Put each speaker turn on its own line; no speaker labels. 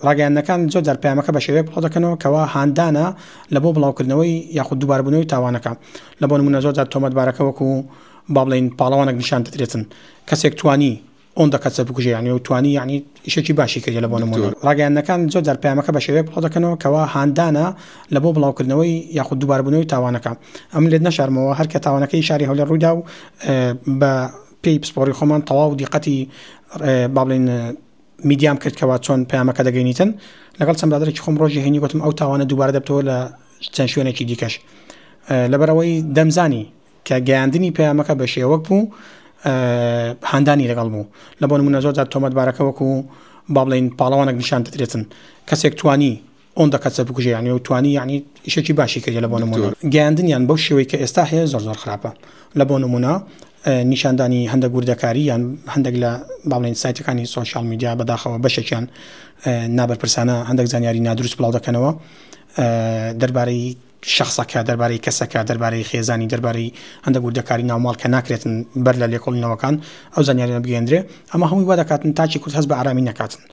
ڕاگەیاندنەکان زۆر جار پەیامەکە بە شێوەیەک بڵاو دەکەنەوە کەوا هاندانە لە بۆ بڵاوکردنەوەی یاخود دووبارەبوونەوەی تاوانەکە. لە بۆ نموونە زۆر جار تۆمەتبارەکە وەکو با بڵێین پاڵەوانێک نیشان دەدرێتن. کەسێک توانی ئۆندە کەسە بکوژێ یانی و توانی یانی ئیشێکی باشی کردیە لە بۆ نموونە. ڕاگەیاندنەکان زۆر جار پەیامەکە بە شێوەیەک بڵاو دەکەنەوە کەوا هاندانە لە بۆ بڵاوکردنەوەی یاخود دووبارەبوونەوەی تاوانەکە. ئەمن لێت نەشارمەوە هەر کە تاوانەکەی شاری هەولێر ڕوویدا و بە پێی پسپۆڕی خۆمان تەواو دیقەتی با بڵێین میدیام کرد کەوا چۆن پەیامەکە دەگەینیتن لەگەڵ چەند برادەرێکی خۆم ڕۆژی هەینی گوتم ئەو تاوانە دووبارە دەبتەوە لە چەند شوێنێکی دیکەش لەبەرەوەی دەمزانی کە گەیاندنی پەیامەکە بە شێوەک بوو هاندانی لەگەڵ بوو لە بۆ نمونە زۆر جار تۆمەتبارەکە وەکو با بڵێین پاڵەوانێک نیشان دەدرێتن کەسێک توانی ئۆندە کەسە بکوژێ یانی و توانی یانی ئیشێکی باشی کردیە لە بۆ نمونە گەیاندنیان بەو شێوەی کە ئێستا هەیە زۆر زۆر خراپە لە بۆ نمونە نیشاندانی هەندێک وردەکاری یان هەندێک لە با بڵێین سایتەکانی سۆشیال میدیا بەداخەوە بەشێکیان نابەرپرسانە هەندێک زانیاری نادروست بڵاو دەکەنەوە دەربارەی شخصەکە دەربارەی کەسەکە دەربارەی خێزانی دەربارەی هەندێک وردەکاری ناوماڵ کە ناکرێتن بەر لە لێکۆڵینەوەکان ئەو زانیاریانە بگەندرێ ئەمە هەمووی وا دەکاتن تاکی کورد هەست بە ئارامی نەکاتن.